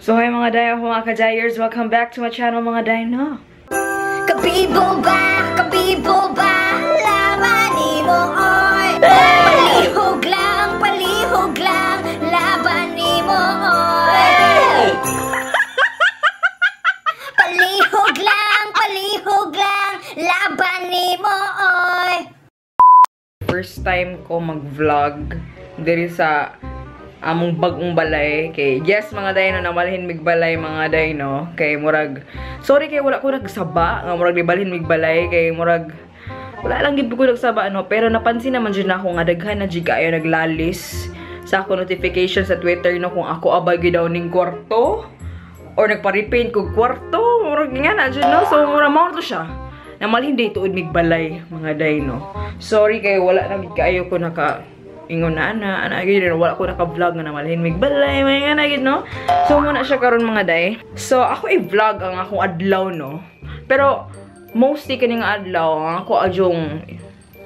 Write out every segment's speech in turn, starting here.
So hi mga day, ako mga ka-Dyers. Welcome back to my channel, mga day, no? Kabibo ba? Kabibo ba? Laban nimo, oy! Palihog lang, laban nimo, oy! Palihog lang, laban nimo, oy! First time ko mag-vlog diri sa among bagong balay. Kay yes mga day, no, namalhin mig balay mga day, no. Kay murag sorry kay wala ko nagsaba nga murag nibalhin mig balay kay murag wala lang gid ko nagsaba, no, pero napansin naman jud nako nga daghan na jud kaayo naglalis sa ako notification sa Twitter, no, kung ako abay gyud daw ning kwarto or nagpa-repaint kog kwarto, murag nga na jud, no. So murag mao to siya. Namalhin day tuod mig balay mga day, no. Sorry kay wala na gid kaayo ko naka ingon na ana, ana gyud, wala ko naka-vlog nga namalhin mig balay, may nga na gyud, no. So muna siya karon mga day. So ako i-vlog ang akong adlaw, no. Pero mostly kini nga adlaw ang ako adyong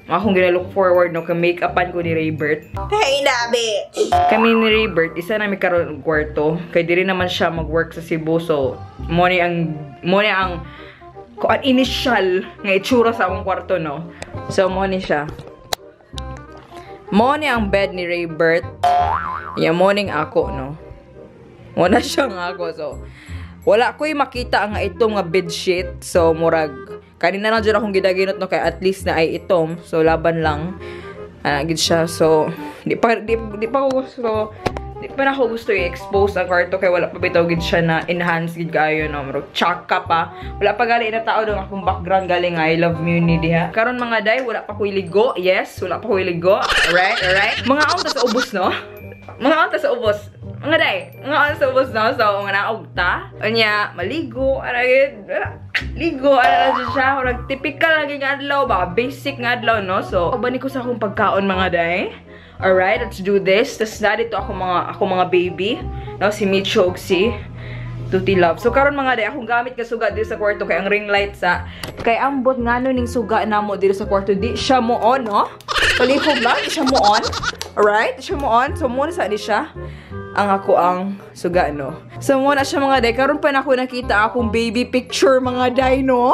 akong gina-look forward, no, kay make-upan ko ni Raybert. Hey na, bitch. Kami ni Raybert isa na mi karon og kwarto kay diri naman siya mag-work sa Cebu, so mo ni ang kuan initial nga itsura sa akong kwarto, no. So mo ni siya. Mo ni ang bed ni Raybert. Yeah, morning ako, no. Wala siya nga ako. So, wala ko'y makita nga itom nga bedsheet. So, murag, kanina lang dyan akong gidaginot, no, kaya at least na ay itom. So, laban lang. Gid siya. So, di pa ko gusto, di pa na ako gusto i-expose ang kwarto kaya wala pa bitaw gid siya na enhance gid kaayo, no. Murag tsaka pa. Wala pa gali na tao dong akong background galing I love Muni diha. Karon mga day, wala pa ko'y ligo. Yes, wala pa ko'y ligo. Alright, alright. Mga aon ta sa ubos, no? Mga aon ta sa ubos. Mga day, mga aon sa ubos, no? So, mga naog ta. Unya, maligo, ara gid. Ligo, ara na siya. Murag typical lagi nga adlaw ba? Basic nga adlaw, no? So, bani ko sa akong pagkaon mga day. Alright, let's do this. Tas na dito ako mga baby. No, si Micho ug si Tuti Love. So karon mga day, akong gamit ka suga dito sa kwarto kay ang ring light sa kay ambot ngano ning suga namo dito sa kwarto di siya mo on, no? Palihog lang, di siya mo on. Alright, di siya mo on. So muna sa di siya ang ako ang suga, no. So muna siya mga day, karon pa na ako nakita akong baby picture mga day, no?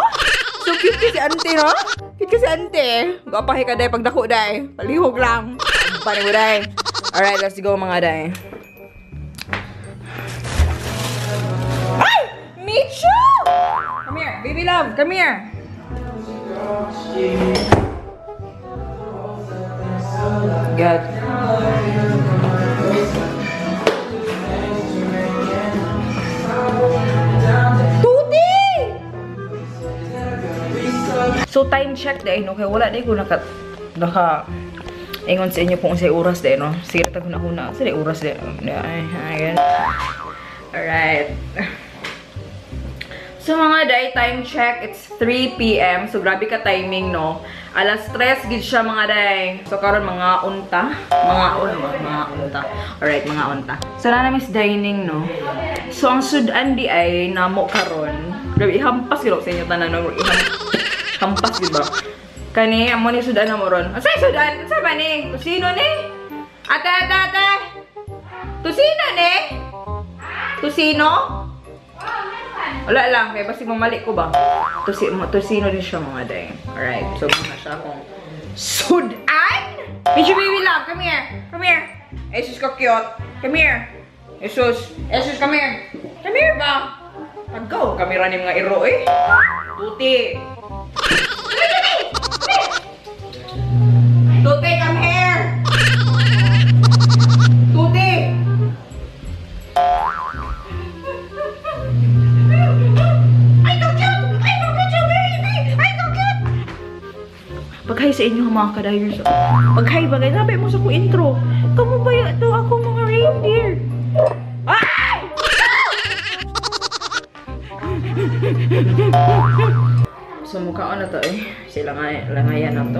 So cute kasi ante, no? Cute kasi ante. Gwapahe ka day pagdako day. Palihog lang. Paano mo day? Alright, let's go mga day. Ay! Micho! Come here, baby love, come here. Good. Tuti! So time check day, no? Kaya wala day ko naka ingon sa inyo kung unsay oras day, no? Sige, tag huna-huna. Sige, oras day. Ayan. Alright. So mga day, time check. It's 3 PM. So grabe ka timing, no? Alas 3 gid siya mga day. So karon mga unta. Mga unta. Alright, mga unta. So na miss dining, no? So ang sudan di ay namo karon. Grabe ihampas gid sa inyo tanan, no? Ihampas gid ba? Kani, amo ni sudan na mo ron. Asay sudan? Asa ba ni? Tusino ni? Ate, ate, ate! Tusino ni? Tusino? Wala lang. Kaya basi mamali ko ba? Tusino din siya mga day. Alright. So, muna siya akong sudan! Michu baby love, come here. Come here. Jesus ka cute. Come here. Jesus. Jesus, come here. Come here ba? Pagkaw, kamera ni mga iro eh. Tuti. Tuti, come here! Tuti! Ay, so cute! Ay, so cute yung baby! Ay, so cute! Pag-hi sa inyo mga kadayers. Pag-hi ba? Sabi mo sa ko intro. Kamu ba ito ako mga reindeer? Ay! So mukha na to eh. Sila nga, langayan na to.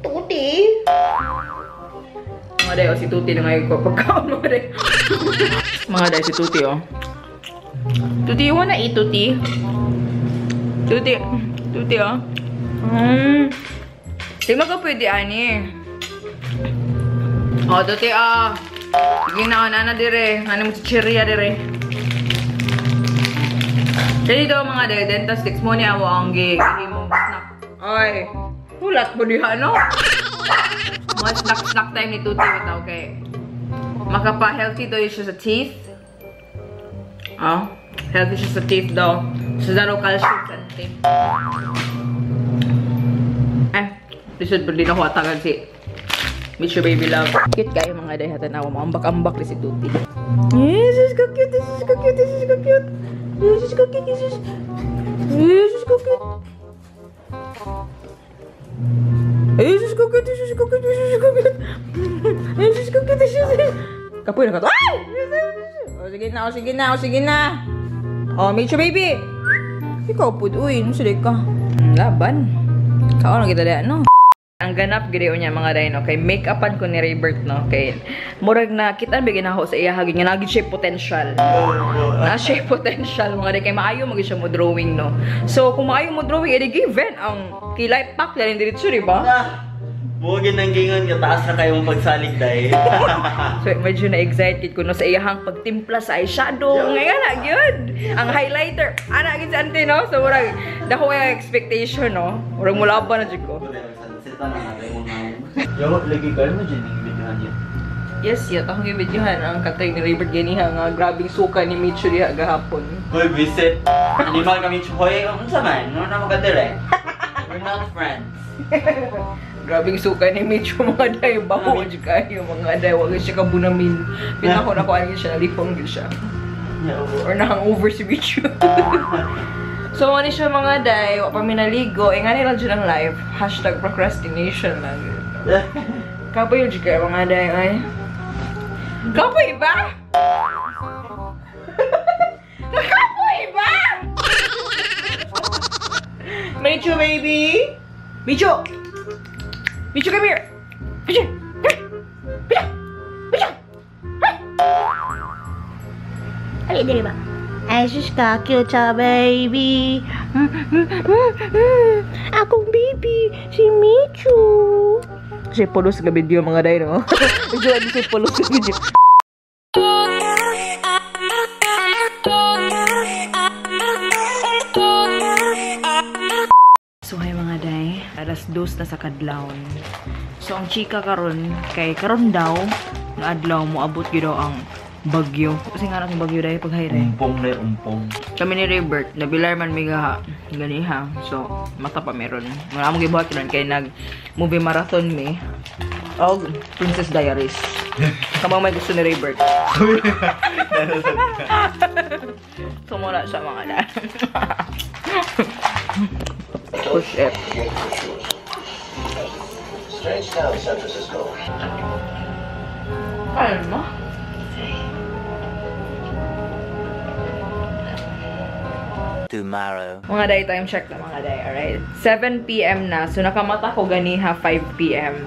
Tuti! Mga day, oh, si Tuti na ngayon ko. Pagkaon mga day. Mga day, si Tuti, oh. Tuti, you wanna eat, Tuti? Tuti. Tuti, oh. Di mo ka pwede, ani. Oh, Tuti ah. Sige na, nana dire. Ano mo chichirya dire. Kaya daw mga day, Dentastix mo niya mo ang gihimong snack. Ay, hulat mo diha, no? Mga snack-snack time ni Tuti bitaw kay makapa-healthy daw siya sa teeth. Oh, healthy siya sa teeth daw. Sa zero calcium sa teeth. Eh, lisod pa din ako atagan si Miss Your Baby Love. Cute kayo mga day, hatanawa mo. Ambak-ambak ni si Tuti. Yes, this is cute, this is cute, this is cute. This is cute, this is cute. This is cute, this is cute, this is cute. This is cute, this is. Kapoy na ka to. Ay! Oh, sige na, oh, sige na, oh, sige na. Oh, Micho baby. Ikaw pud, uy, ano sila ka? Laban. Kaon lang kita diha, no? Ang ganap gid niya mga day, no, kay make-upan ko ni Raybert, no, kay murag na kitan bigyan ako sa iya hagin nga nagid siya potential. Na siya potential mga day kay maayo magid siya mo drawing, no. So kung maayo mo drawing edi given ang kilay pack dali diretso, di ba? Mo ginang gingon nga taas na kayo mong pagsalig day. So medyo na excited ko no sa iyahang pagtimpla sa eyeshadow. Ngayon na gyud. Ang highlighter ana gyud sa ante, no. So murag dako ang expectation, no. Murag mulaban na jud ko. Yo, lagi kayo mo dyan yung videohan niya. Yes, yun. Akong yung videohan ang katay ni Raybert ganiha nga grabing suka ni Micho diha gahapon. Hoy, visit. Hindi man kami. Hoy, unsa man? Ano na magkadire? We're not friends. Grabing suka ni Micho mga day. Baho dyan kayo mga day. Huwag siya kabunamin. Pinako na ko ano siya. Nalipong yun siya. Or nahangover si Micho. So, ano siya mga day, wa pa minaligo. Eh, nga nila dyan ang live. #procrastination lang. Kapoy yun dyan mga day, ay. Kapoy ba? Kapoy ba? Micho, baby! Micho! Micho, come here! Micho! Micho! Micho! Ali, dili ba? Ay, sus ka, cute sa baby. Akong baby, si Micho. Kasi pulos nga video mga day, no? Medyo ano si pulos nga video. So, hi mga day. 2:00 na sa kadlawon. So, ang chika karon kay karon daw, nga adlaw mo abot gyud daw ang bagyo. Kasi nga ang bagyo dahil pag hayre. Umpong na umpong. Kami ni Raybert, nabilar man miga ganiha. So, mata pa meron. Wala mong gibuhat ron kay nag movie marathon mi. Og Princess Diaries. Kamang may gusto ni Raybert. So, muna siya mga na. Push it. Strange town, San Francisco. Kalma. Tomorrow. Mga day, time check na mga day, alright? 7 PM na, so nakamata ko ganiha 5 PM.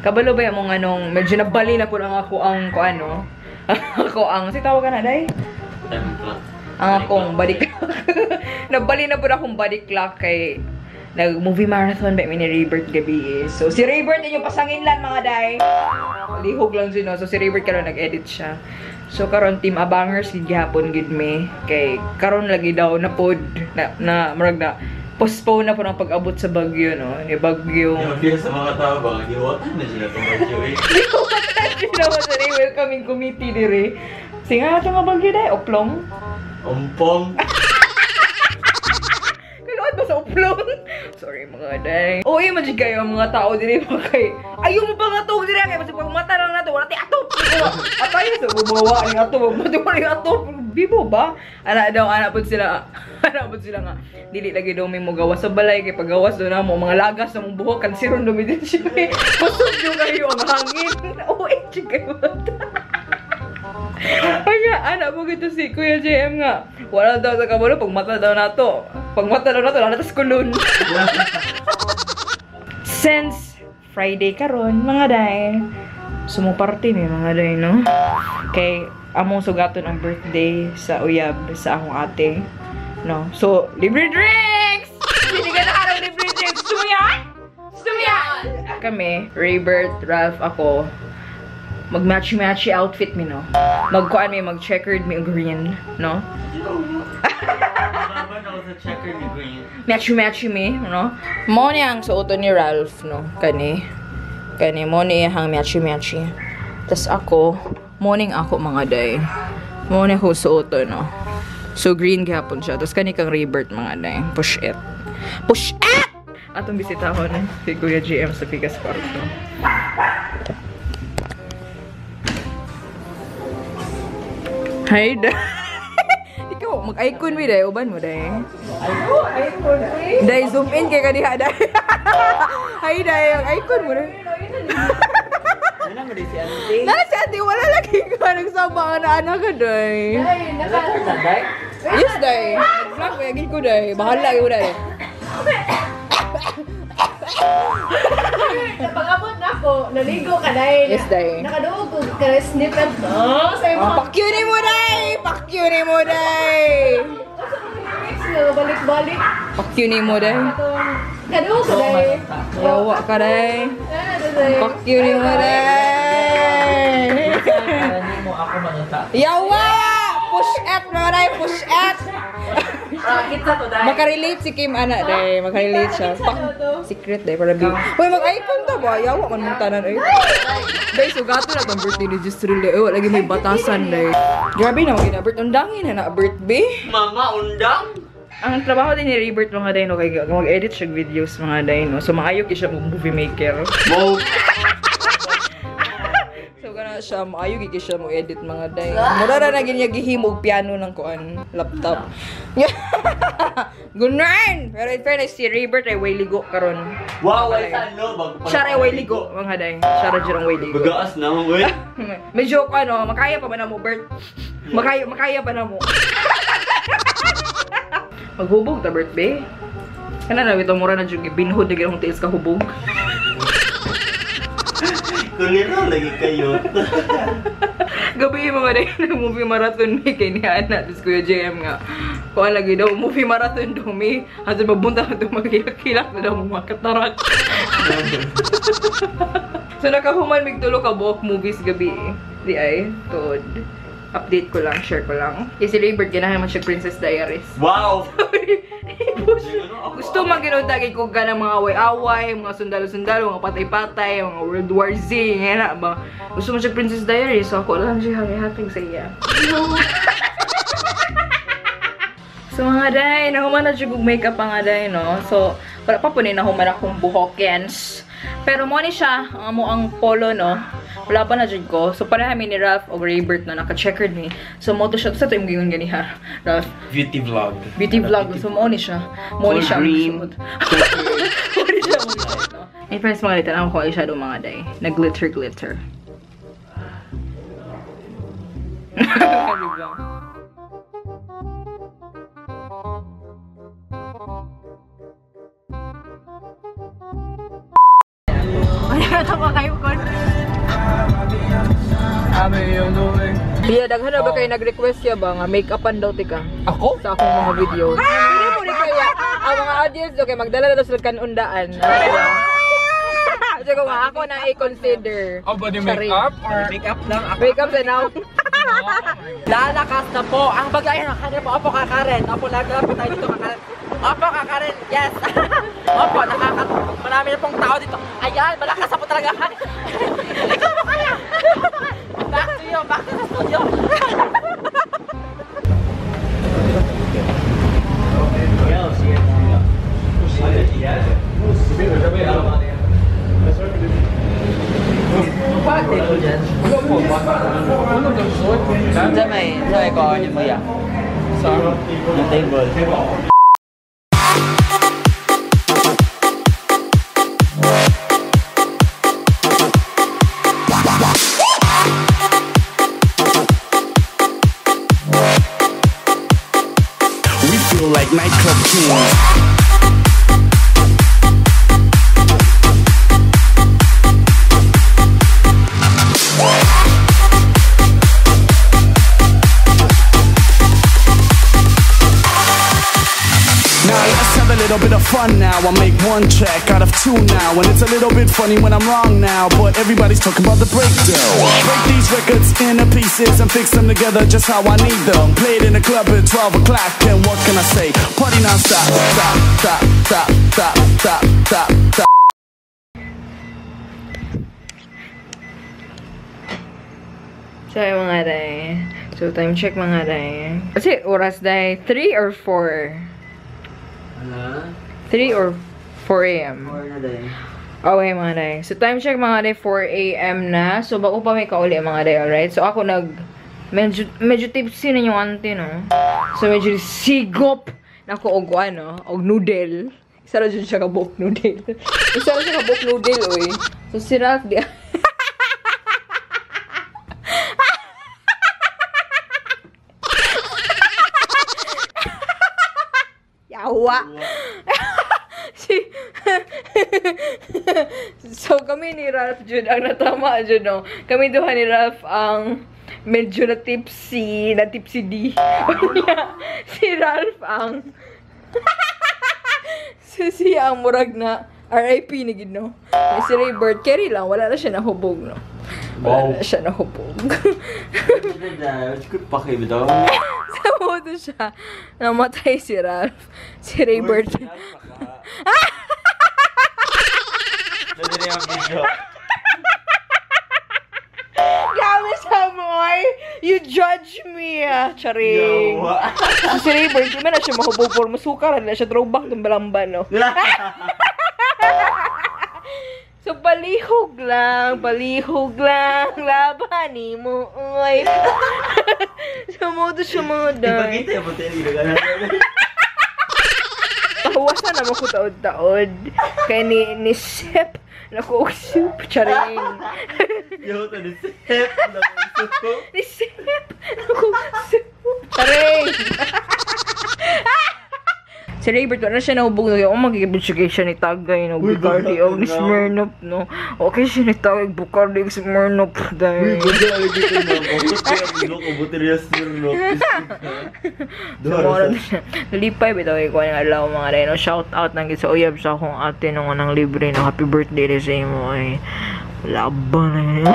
Kabalo ba yung mga nung, medyo nabali na po lang ako ang, ko ano, ako ang, si tawag ka na, day? Ang akong body clock. Nabali na po na akong body clock kay nag-movie marathon ba ni Raybert gabi eh. So, si Raybert yung pasangin lang mga day. Lihog lang siya, no? So, si Raybert karon nag-edit siya. So, karon team abangers gid gihapon gid me. Kay karon lagi daw na pod na murag na postpone na po ng pag-abot sa bagyo, no? Ni bagyo. Yung sa mga tao ba giwatan na sila tong bagyo eh. Giwatan sila mo sa welcoming committee dire. Singa to nga bagyo day, oplong. Umpong. Kailangan ba sa uplong? Sorry mga day. Uy, magic kayo ang mga tao dire pa kay. Ayaw mo pa nga tog dire kay basta pag mata lang nato wala ti atop. Atay sa bubawa ni atop, bubawa ni atop. Bibo ba? Ana daw ana pud sila. Ana pud sila nga dili lagi daw may mogawas sa balay kay pagawas do na mo mga lagas na mong buhok kansiron do mi din siya. Kusog yo kayo ang hangin. Uy, kayo. Ay, anak mo gito si Kuya JM nga. Wala daw sa kabalo pag mata daw nato. Pag mata daw nato, wala tas kulon. Since Friday karon, mga day, sumuparty mi mga day, no? Kay among sugaton ang birthday sa uyab sa akong ate, no? So, libre drinks! Hindi ka nakarang libre drinks. Sumuya? Sumuya! Kami, Raybert, Ralph, ako, Mag-matchy-matchy outfit mi, no? Magkuan mi, mag-checkered mi green, no? Laban ako sa checkered green. Matchy-matchy mi, no? Mo ni ang suoton ni Ralph, no? Kani. Kani, mo ni ang matchy-matchy. Tas ako, morning ako mga day. Mo ni ako suoton, no? So, green gihapon siya. Tas kani kang Rebirth mga day. Push it. Push it! Atong bisitahon si Kuya GM sa Pigas Kwarto. Hi, day. Ikaw, mag-icon mi, day. Uban mo, day. Day, zoom in kay kaniha, day. Hi, day. Mag-icon mo, day. Wala mo si auntie. Nana si auntie, wala lagi ka. Nagsama ka na anak ka, day. Yes, day. Nag-vlog ko, yagin ko, day. Bahala, yun, day. Pag-abot na ako, naligo ka, day. Yes, day. Nakaduog ko ka snippet, no? Sa imo. Pakyuni mo, day! Pakyuni mo, day! Balik-balik. Pakyuni mo, day. Kaduog ko, day. Yawa ka, day. Pakyuni mo, day! Yawa! Push at, mga day! Push at! Makarelate si Kim, ana, day. Makarelate siya. Secret, day. Para be. Uy, mag-icon ta ba? Yawa man mong tanan, ay. Day, sugato na itong birthday ni Jistril, day. Uy, lagi may batasan, day. Grabe na, mag ina-birth. Undangin na na-birth, be. Mga undang? Ang trabaho din ni Rebirth, mga day, no, kay mag-edit siya videos, mga day, no. So, maayo siya movie maker. Mo! So, gana siya, maayo gigi siya mo edit, mga day. Mura ra na ginya gihimog piano ng kuan, laptop. Gunan! Pero in fairness, si Rebirth ay way ligo karon. Wow, ay sa ano? Bago pa. Siya ay way ligo, mga day. Siya ra jud ang way ligo. Bagaas na mo, uy. Medyo ano, makaya pa ba na mo, Bert? Makaya pa na mo. Maghubog ta, Bert, be. Kana na bitaw mura na jud gibinhod na gid tiis ka hubog. Kuliro lagi kayo. Gabi mga day movie marathon mi kay ni Ana tapos Kuya JM nga. Kuan lagi daw movie marathon daw mi. Hantod magbunta na daw maghilak-hilak na daw mga katarak. So nakahuman mig tulo ka buok movies gabi. Di ay tuod. Update ko lang, share ko lang. Kasi si Rebirth ganahan man siya Princess Diaries. Wow! Gusto man ganoon dagi ko ka ng mga away-away, mga sundalo-sundalo, mga patay-patay, mga World War Z, nga na ba? Gusto man siya Princess Diaries, so ako lang siya hatag sa iya. So mga day, nahuman na siya makeup mga day, no? So, wala pa po ni nahuman akong buhokens. Pero mo ni siya, ang amo ang polo, no? Wala pa na dyan ko. So, pareha mi ni Ralph o Rebirth na naka-checkered mi. So, mo to siya. Sa ito yung gingon ganiha, Ralph. Beauty vlog. Beauty vlog. So, mo ni siya. Mo ni siya. Green. Mo ni siya. And friends, mga dito, ako eyeshadow mga day. Na glitter, glitter. Wala na ito kayo kon. Iya, daghan na ba kayo nag-request siya ba nga make-upan daw tika? Ako? Sa akong mga videos. Hindi mo ni kaya ang mga audience daw kay magdala na daw sila kanundaan. So kung ako na i-consider. Oh, body makeup or Makeup lang ako. Makeup sa now. Lalakas na po ang bagay ng Karen po. Opo, Kakaren. Opo, lagi po tayo dito, Kakaren. Opo, Kakaren. Yes. Opo, marami na pong tao dito. Ayan, malakas na po talaga. Ikaw mo kaya. Back to you. Back to the studio. Sa may corner mo ya. Sa Yung table. We feel like nightclub kings. Now let's have a little little bit of fun now. I make one check out of two now. And it's a little bit funny when I'm wrong now, but everybody's talking about the breakdown. Break these records into pieces and fix them together just how I need them. Play it in the club at 12 o'clock, and what can I say? Party non-stop, stop, stop, stop, stop, stop, stop, stop. So, mga day. So, time check mga day. Kasi oras day, 3 or 4? Ano? 3 or 4 a.m. 4 na day. Okay mga day. So, time check mga day, 4 a.m. na. So, bago pa may kauli mga day, alright? So, ako nag... Medyo tipsy na yung auntie, no? So, medyo sigop na ako og ano, og noodle. Isa ra jud siya ka buok noodle. Isa ra siya ka buok noodle, oy. So, si Ralph di... Yawa. So kami ni Ralph jud ang natama jud, no. Kami duha ni Ralph ang medyo na tipsy D. Si Ralph ang siya ang murag na RIP ni gid, no. Si Raybert carry lang, wala na siya nahubog, no. Wala na siya nahubog. Sa moto siya, namatay si Ralph. Si Raybert. Grabe sa mo, you judge me, charing. Si Raybert, di man na siya mahubog por masuka na siya throwback ng balamban, no? So, palihog lang, labani mo, oy. So, modo siya mga day. Ipakita yung puti yung Pahuwasan naman ko taod-taod. Kaya ni Sep, naku, og soup, charing. Yo, ni Sep, naku, soup. Ni Sep, naku, soup, charing. Si Raybert, wala siya nahubog na. Oh, magigibig siya ni Tagay, no? Bucardi, oh, ni Smirnoff, no? Okay siya ni Tagay, Bucardi, Smirnoff, dahil. Uy, bagay, alagay ko na. Smirnoff. Nalipay, bitaw, ikaw yung alaw, mga reno. Shout out ng sa uyab sa akong ate nung anang libre, no? Happy birthday rin sa imo, ay. Laban na yun.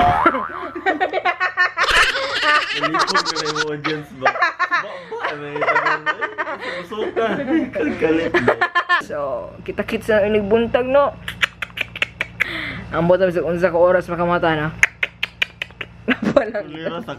Nalipog na yung audience ba? Ba, may suka. Kalkalit. So, kita-kits na inig buntag, no? Ang bottom sa unsa ka oras makamata na. Napalang. Lira sa